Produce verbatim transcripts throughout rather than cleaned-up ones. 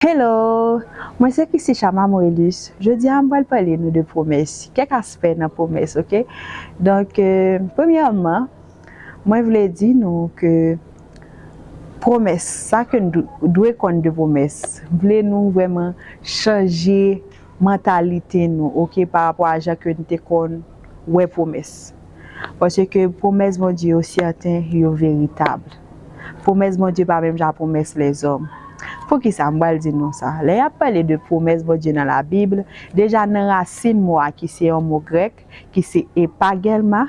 Hello! Mwen se Christy Chama Morelus. Jodi a, m pral pale nou de pwomès, kèk aspè nan pwomès, oke? Donk, euh, premyèman, mwen vle di nou ke pwomès, sa ke n dwe konn de pwomès, m vle nou vrèman chanje mantalite nou, oke, pa rapò a jan ke n te konn wè pwomès. Paske pwomès Bondye yo sèten, yo veritab. Pwomès Bondye pa menm jan a pwomès lèzòm. Poukisa m pral di nou sa? Lè y ap pale de pwomès Bondye nan Labib, deja nan rasin mo a ki se yon mo grèk, ki se epagelma,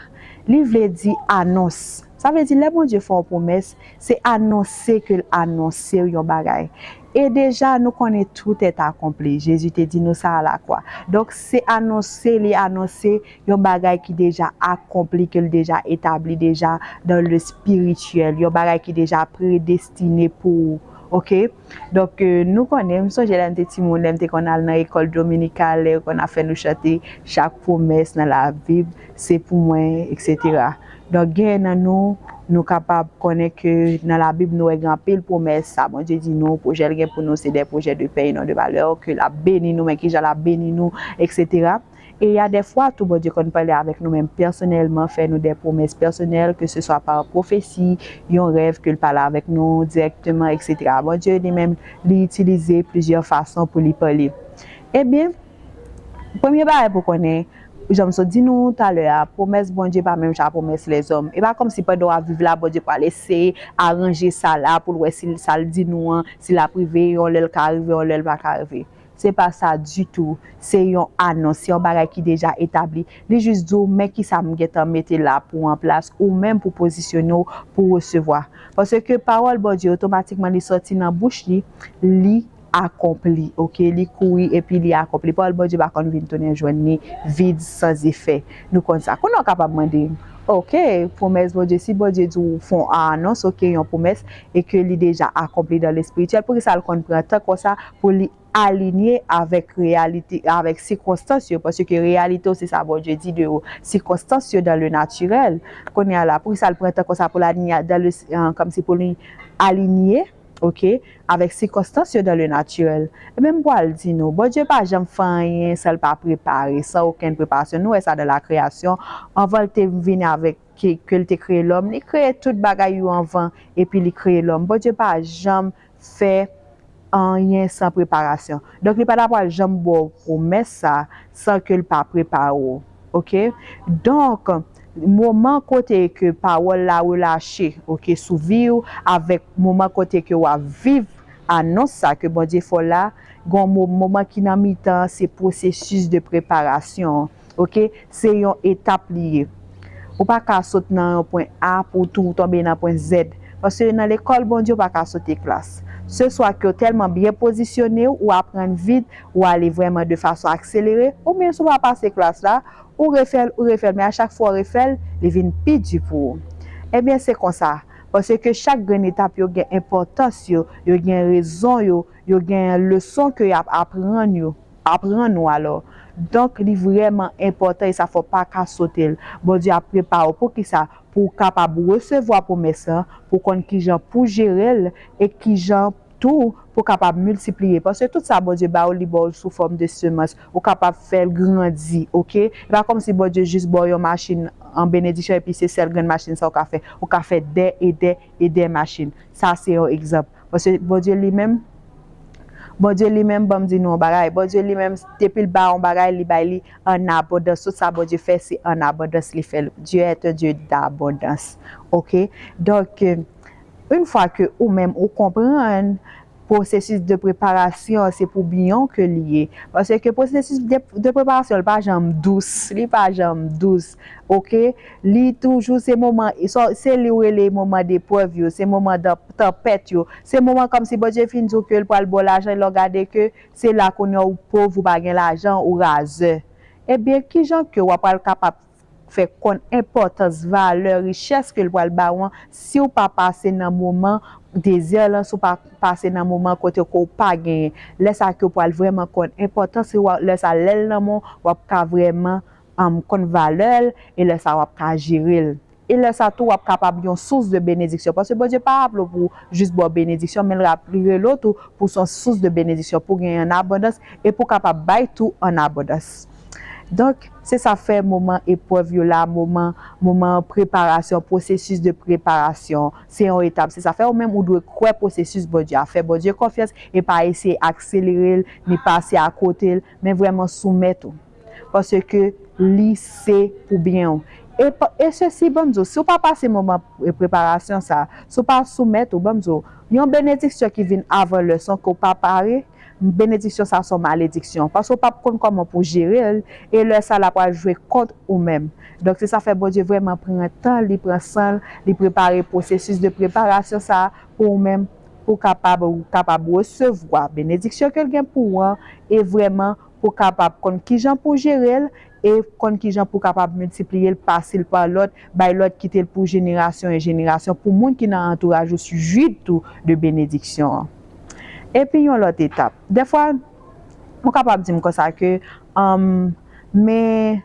li vle di anons. Sa vle di lè Bondye fè yon pwomès, se anonse ke l anonse w yon bagay. E deja, nou konnen tout est accompli. Jezi te di nou sa a lakwa. Donk, se anonse li anonse yon bagay ki deja akonpli, ke l deja etabli deja dans le spirituel, yon bagay ki deja predestine pou ou, oke? Donk, euh, nou konnen, m sonje lè m te timoun, lè m te konn al nan ekòl dominikal, lè yo konn ap fè nou chante chak pwomès nan Labib, se pou mwen, etsetera. Donk, gen nan nou, nou kapab konnen ke nan Labib, nou wè gen anpil pwomès, sa Bondye di nou, pwojè l gen pou nou, se des projets de paix et non de malheur, ke l ap beni nou, men kijan l ap beni nou, etsetera. E y a des fois, tou Bondye konn pale avèk nou menm pèsonèlman, fè nou des promesses personnelles, que ce soit par pwofesi, yon rèv ke l pale avèk nou dirèkteman, etsetera. Bondye li menm, li itilize plizyè fason pou li pale. Ebyen, premye bagay pou konnen, jan m sot di nou talè a, pwomès Bondye pa menm jan a pwomès lèzòm. E pa kòmsi pandan w ap viv la, Bondye pral eseye aranje sa la pou l wè si l, sa l di nou an, si l ap rive, yon lè l ka rive, yon lè l pa ka rive. Se pa sa ditou. Se yon anons, se yon bagay ki deja etabli. Li jis di w, men kisa m gentan mete la pou w an plas, ou menm pou pozisyone w, pou w resevwa. Paske pawòl Bondye, otomatikman, li sòti nan bouch li, li akonpli, oke? Li kouri epi li akonpli. Pawòl Bondye pa konn vin tounen jwenn li vid, san efè. Nou konn sa. Kounye a w kapab mande, oke, pwomès Bondye, si Bondye di w fè yon anons, oke, yon pwomès, e ke li deja akonpli dans le spirituel, poukisa l konn pran tan konsa pou li alinye avèk reyalite, avèk sikonstans yo, paske reyalite w se sa Bondye di de ou, sikonstans yo dans le naturel. Kounye a la, poukisa l pran tan konsa pou l alinye dans le, euh, kòmsi pou li alinye, oke, avèk sikonstans yo dans le naturel? Ebyen, m pral di nou, Bondye pa janm fè anyen san l pa prepare, san okenn preparasyon. Nou wè sa dans la création. Anvan l te vini avèk ke, ke l te kreye lòm, li kreye tout bagay yo anvan, epi li kreye lòm. Bondye pa janm fè anyen san preparasyon. Donk, li pa ta pral janm ba w pwomès sa san ke l pa prepare w. Oke? Donk, moman kote ke pawòl la relache, oke, sou vi w, avèk moman kote ke w ap viv anons sa ke Bondye fè w la, gen yon mo-, moman ki nan mitan, se pwosesis de preparasyon. Oke? Se yon etap li ye. Ou pa ka sot nan yon pwen A pou tou tonbe nan pwen Z. Paske nan lekòl Bondye, ou pa ka sote klas. Se swa ke w tèlman byen pozisyone w, ou aprann vit, ou ale vrèman de fason akselere, oubyen si w pa pase klas la, ou refè l, ou refè l, men a chak fwa w refè l, li vin pi di pou ou. Ebyen, se konsa. Paske chak grenn etap yo gen enpòtans yo, yo gen rezon yo, yo gen leson ke y ap aprann yo, aprann ou alò. Donk, li vrèman enpòtan e sa fè w pa ka sote l. Bondye ap prepare w pou kisa? Pou w kapab resevwa pwomès lan, pou w konn kijan pou jere l e kijan tou pou w kapab miltipliye. Paske tout sa Bondye ba w, li ba w l sou fòm de semans. Ou kapab fè l grandi, oke? E pa kòmsi Bondye jis ba w yon machin an benediksyon epi se sèl grenn machin sa w ka fè. Ou ka fè dè e dè e dè machin. Sa se yon egzanp. Paske Bondye li menm, Bondye li menm, ban m di nou yon bagay. Bondye li menm, depi l ba yon bagay, li bay li an abondans. Tout sa Bondye fè, se an abondans li fè l. Dieu est un Dieu d'abondance. Oke? Donk, euh, yon fwa ke ou menm ou konprann pwosesis de preparasyon, se pou byen w ke li ye. Paske pwosesis de, de preparasyon, li pa janm dous. Li pa janm dous. Oke? Li toujou se moman, se, se li w rele moman deprèv yo, se moman de tanpèt yo, se moman kòmsi Bondye fin di w ke l pral ba w lajan, e lè w gade ke se la kounye a ou pòv, ou pa gen lajan, ou razè. Ebyen, kijan ke w ap pral kapab fè konn enpòtans, valè, richès ke l pral ba w an, si w pa pase nan moman dezè lan, si w pa pase nan moman kote ke w pa genyen? Lè sa ke w pral vrèman konn enpòtans, se w a, lè sa lè l nan men w, w ap ka vrèman, um, konn valè l, e lè sa w ap ka jere l. E lè sa tou, w ap kapab yon sous de benediksyon. Paske Bondye pa aple w pou jis ba w benediksyon, men l ap rele w tou pou w se yon sous de benediksyon, pou w genyen an abondans e pou w kapab bay tou an abondans. Donk, se sa fè moman eprèv yo la, moman, moman preparasyon, pwosesis de preparasyon, se yon etap. Se sa fè ou menm ou dwe kwè pwosesis Bondye a, fè Bondye konfyans e pa eseye akselere l, ni pase akote l, men vrèman soumèt ou. Paske li se pou byen w. E, pa- e sesi, ban m di w, si w pa pase moman pre- preparasyon sa, si w pa soumèt ou, ban m di w, yon benediksyon ki vin avan lè san ke w pa pare, benediksyon sa se yon malediksyon. Paske w p ap konn kòman pou jere l, e lè sa l ap pral jwe kont ou menm. Donk, se sa fè Bondye vrèman pran tan, li pran san l, li prepare pwosesis de preparasyon sa pou ou menm, pou w kapab, ou kapab resevwa benediksyon ke l gen pou ou an, e vrèman pou w kapab konn kijan pou w jere l, e konn kijan pou w kapab miltipliye l, pase l pa lòt, bay lòt, kite l pou jenerasyon e jenerasyon, pou moun ki nan antouraj ou jwi tou de benediksyon an. Epi yon lòt etap. Dèfwa, ou kapab di m konsa ke, um, men,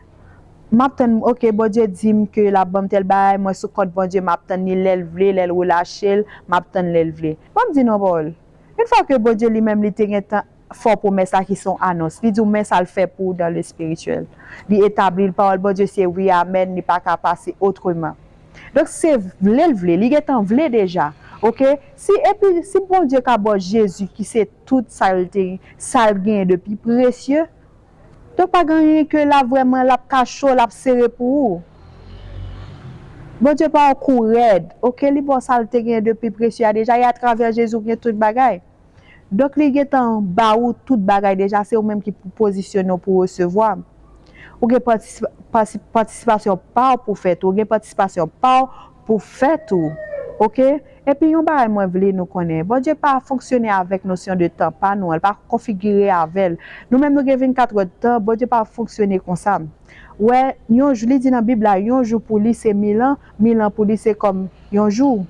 m ap tann, oke, Bondye di m ke l ap ban m tèl bagay, mwen sou kont Bondye, m ap tann li lè l vle, lè l relache l, m ap tann lè l vle. Ban m di nou yon pawòl. Yon fwa ke Bondye li menm li te gentan fè w pwomès la ki se yon anons. Li di w men sa l fè pou ou dans le spirituel. Li etabli l, pawòl Bondye se wi, amèn, li pa ka pase otreman. Donk se vle l vle, li gentan vle deja. Oke? Si, epi si Bondye ka ba w Jezi ki se tout sa l te, sa l genyen de pi presye, donk pa gen anyen ke l ap vrèman, l ap kache w, l ap sere pou ou. Bondye pa yon kou rèd, oke? Li ba w sa l te genyen de pi presye a deja, e atravè Jezi w gen tout bagay. Donk, li gentan ba ou tout bagay deja, se ou menm ki pou pozisyone w pou resevwa. Ou gen patisipa- pati- patisipasyon pa w pou fè tou, ou gen patisipasyon pa w pou fè tou. Oke? Epi yon bagay mwen vle nou konnen, Bondye pa fonksyone avèk nosyon de tan pa nou an, li pa konfigire avè l. Nou menm nou gen vennkat èd tan, Bondye pa fonksyone konsa. Wè, yon jou, li di nan Bib la, yon jou pou li se mil an, mil an pou li se kòm yon jou.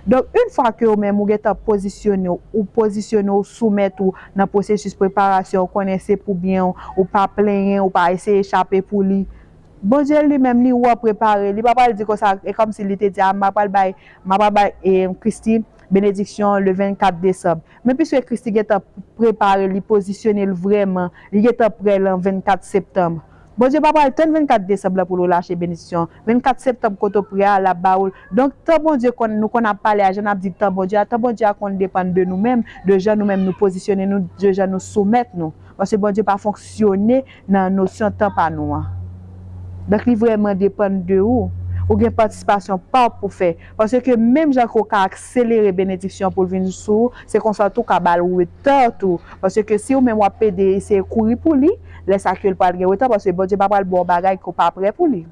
Donk, yon fwa ke ou menm ou gentan pozisyone w, ou pozisyone w, soumèt ou nan pwosesis preparasyon, ou konnen se pou byen w, ou pa plenyen, ou pa eseye chape pou li. Bondye li menm, li wè w prepare, li pa pral di konsa, e kòmsi li te di, a, m pa pral bay, m pa pral bay, e, Christy benediksyon le vennkat desanm. Men piske Christy gentan prepare, li pozisyone l vrèman, li gentan prè lan vennkat septanm. Bondye pa pral tann vennkat desanm lan pou l relache benediksyon. Vennkat septanm kote w prè a, l ap ba ou l. Donk, tan Bondye konn, nou konn ap pale a, jan n ap di tan Bondye a, tan Bondye a konn depann de nou menm, de jan nou menm nou pozisyone nou, de jan nou soumèt nou. Paske Bondye pa fonksyone nan nosyon tan pa nou an. Donk, li vrèman depann de ou. Ou gen patisipasyon pa w pou fè. Paske menm jan ke w ka akselere benediksyon pou l vin sou ou, se konsa tou w ka ba l retard tou. Paske si ou menm w ap pede eseye kouri pou li, lè sa ke l pral gen retard, paske Bondye pa pral ba w bagay ke w pa prè pou li.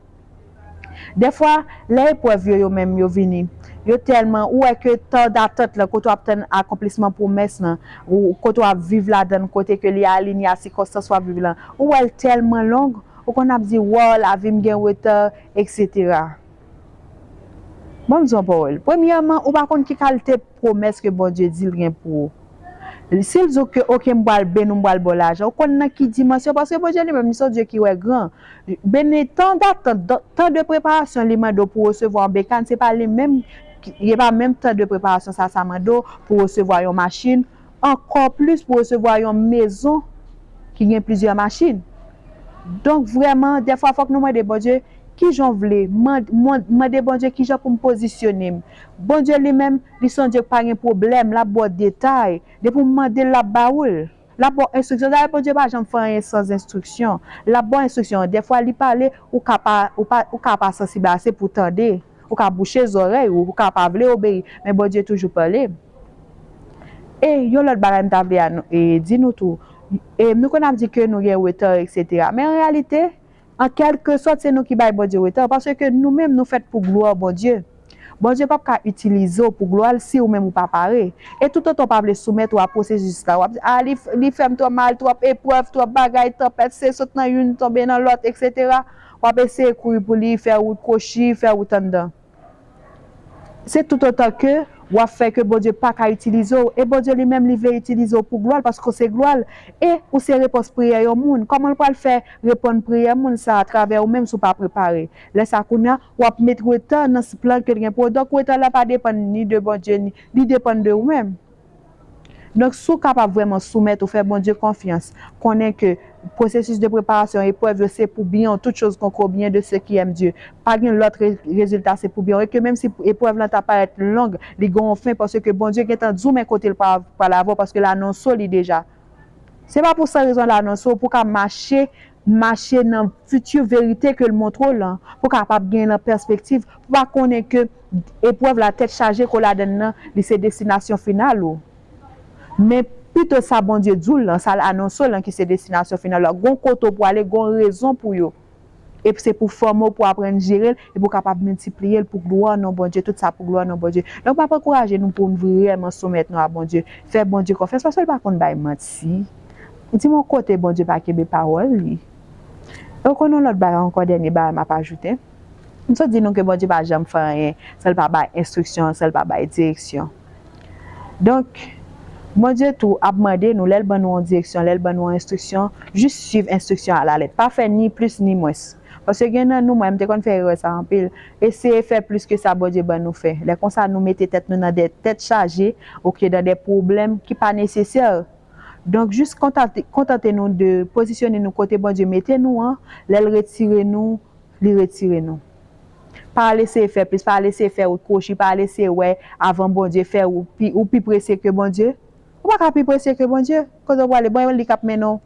Dèfwa, lè eprèv yo, yo menm, yo vini, yo tèlman, ou wè ke tan datant lan, kote w ap tann akonplisman pwomès lan, ou kote w ap viv ladan l, kote ke li alinye a sikonstans w ap viv lan, ou wè l tèlman long, ou konn ap di, waw, lavi m gen retard, et cetera. Ban m di w yon pawòl. Premyèman, ou pa konn ki kalite pwomès ke Bondye di l gen pou ou. Si l di w ke, oke, m pral beni w, m pral ba w lajan, ou konn nan ki dimansyon, paske Bondye li menm, li se yon Dye ki wè gran. Beni tan datant, tan de preparasyon li mande w pou w resevwa yon bekàn, se pa li menm, ki- se pa menm tan de preparasyon sa, sa mande w pou w resevwa yon machin, ankò plis pou w resevwa yon mezon ki gen plizyè machin. Donk, vrèman, dèfwa, fòk nou mande Bondye, kijan w vle? Man- man- mande Bondye, kijan pou m pozisyone m? Bondye li menm, li se yon Dye ki pa gen pwoblèm, l ap ba w detay. Depi w mande l, l ap ba ou l. L ap ba w enstriksyon. Dayè, Bondye pa janm fè anyen san enstriksyon. L ap ba w enstriksyon. Dèfwa, li pale, ou ka pa, ou pa, ou ka pa sansib ase pou tande. Ou ka bouche zòrèy ou, ou ka pa vle obeyi, men Bondye toujou pale. E yon lòt bagay m ta vle a nou- e di nou tou, e nou konn ap di ke nou gen retard, et cetera. Men an reyalite, an kèlkesòt, se nou ki bay Bondye retard, paske nou menm, nou fèt pou glwa Bondye. Bondye p ap ka itilize w pou glwa l si ou menm ou pa pare. E toutotan w pa vle soumèt ou a pwosesis la, w ap di, a, li, li fè m twòp mal, twòp eprèv, twòp bagay, tanpèt, se sot nan youn, tonbe nan lòt, et cetera. W ap eseye kouri pou li, fè wout kwochi, fè wout anndan. Se toutotan ke W ap fè ke Bondye pa ka itilize w, e Bondye li menm li vle itilize w pou glwa l, paske w se glwa l, e ou se repons priyè yon moun. Kòman l pral fè reponn priyè moun sa atravè ou menm si w pa prepare? Lè sa kounye a, w ap met retan nan plan ke l gen pou ou. Donk, retan la pa depann ni de Bondye, ni, li depann de ou menm. Donk, si w kapab vrèman soumèt ou, fè Bondye konfyans, konnen ke pwosesis de preparasyon eprèv yo se pou byen w, toutes choses concourent au bien de ceux qui aiment Dieu. Pa gen lòt re-, rezilta, se pou byen w. E ke menm si eprèv lan ta parèt long, li gen yon fen, paske Bondye gentan di w men kote l pral, pral avè w, paske l anonse w li deja. Se pa pou san rezon l anonse w, pou w ka mache, mache nan fiti verite ke l montre w lan, pou w kapab gen nan pèspektiv, pou w pa konnen ke eprèv la tèt chaje ke w ladann nan, li se destinasyon final ou. Men pito sa Bondye di w lan, sa l anonse w lan ki se destinasyon final la, gon kote w pou ale, gon rezon pou yo. E se pou fòme w, pou aprann jere l, e pou w kapab miltipliye l pou glwa non Bondye, tout sa pou glwa non Bondye. Donk, m ap ankouraje nou pou n vrèman soumèt nou a Bondye, fè Bondye konfyans, paske l pa konn bay manti. Di m yon kote Bondye pa kenbe pawòl li. E w konn yon lòt bagay ankò, dènye bagay m ap ajoute. M sot di nou ke Bondye pa janm fè anyen san l pa bay enstriksyon, san l pa bay direksyon. Donk, Bondye tou ap mande nou, lè l ban nou yon direksyon, lè l ban nou yon enstriksyon, jis swiv enstriksyon a lalèt. Pa fè ni plis ni mwens. Paske gen nan nou, mwen, m te konn fè erè sa anpil. Eseye fè plis ke sa Bondye ban nou fè. Lè konsa, nou mete tèt nou nan de tèt chaje, oke, nan de pwoblèm ki pa nesesè. Donk, jis kontante, kontante nou de pozisyone nou kote Bondye mete nou an, lè l retire nou, li retire nou. Pa al eseye fè plis, pa al eseye fè wout kwochi, pa al eseye wè avan Bondye fè ou pi, ou pi prese ke Bondye. Ou pa ka pi prese ke Bondye. Kote w prale, bon, li k ap mennen w.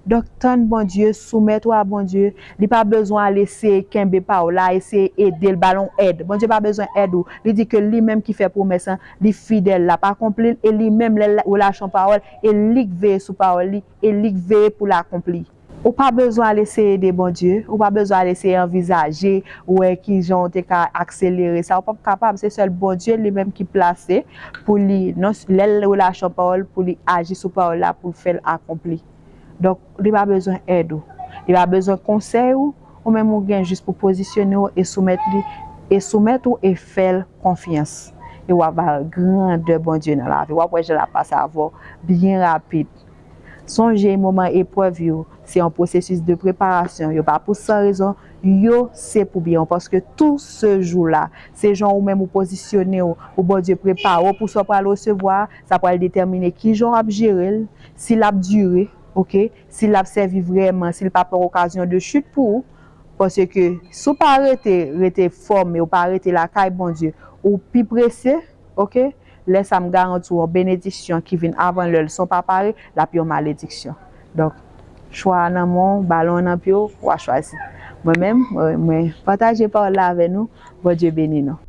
Donk, tann Bondye, soumèt ou a Bondye. Li pa bezwen al eseye kenbe pa w la, eseye ede l, ba l yon èd. Bondye pa bezwen èd ou. Li di ke li menm ki fè pwomès lan, li fidèl, l ap akonpli l, e li menm, lè l relasyon pawòl, e li k veye sou pawòl li, e li k veye pou l akonpli. Ou pa bezwen al eseye ede Bondye, ou pa bezwen al eseye anvizaje, wè kijan w te ka akselere sa. Ou p ap kapab, se sèl Bondye li menm ki plase pou li, non, lè l relasyon pawòl, pou li aji sou pawòl la, pou l fè l akonpli. Donk, li pa bezwen èd ou. Li pa bezwen konsèy ou, ou menm ou gen jis pou pozisyone w e soumèt li, e soumèt ou e fè l konfyans. E w ap wè grandè Bondye nan lavi w. W ap wè jan l ap pase avè w byen rapid. Sonje, moman eprèv yo, se yon pwosesis de preparasyon. Yo pa pou san rezon, yo se pou byen w. Paske tou se jou la, se jan ou menm ou pozisyone w, pou Bondye prepare w pou sa w pral resevwa, sa pral detèmine kijan w ap jere l, si l ap dire, oke, si l ap sèvi vrèman, si l pa pran okazyon de chit pou ou. Paske si w pa rete, rete fòme, ou pa rete lakay Bondye, ou pi prese, oke, lè sa m garanti w yon benediksyon ki vin avan lè l, si w pa pare, l ap yon malediksyon. Donk, chwa a nan men w, balon an nan pye w, w a chwazi. Mwen menm, mwen, mwen pataje pawòl la avè nou, Bondye beni nou.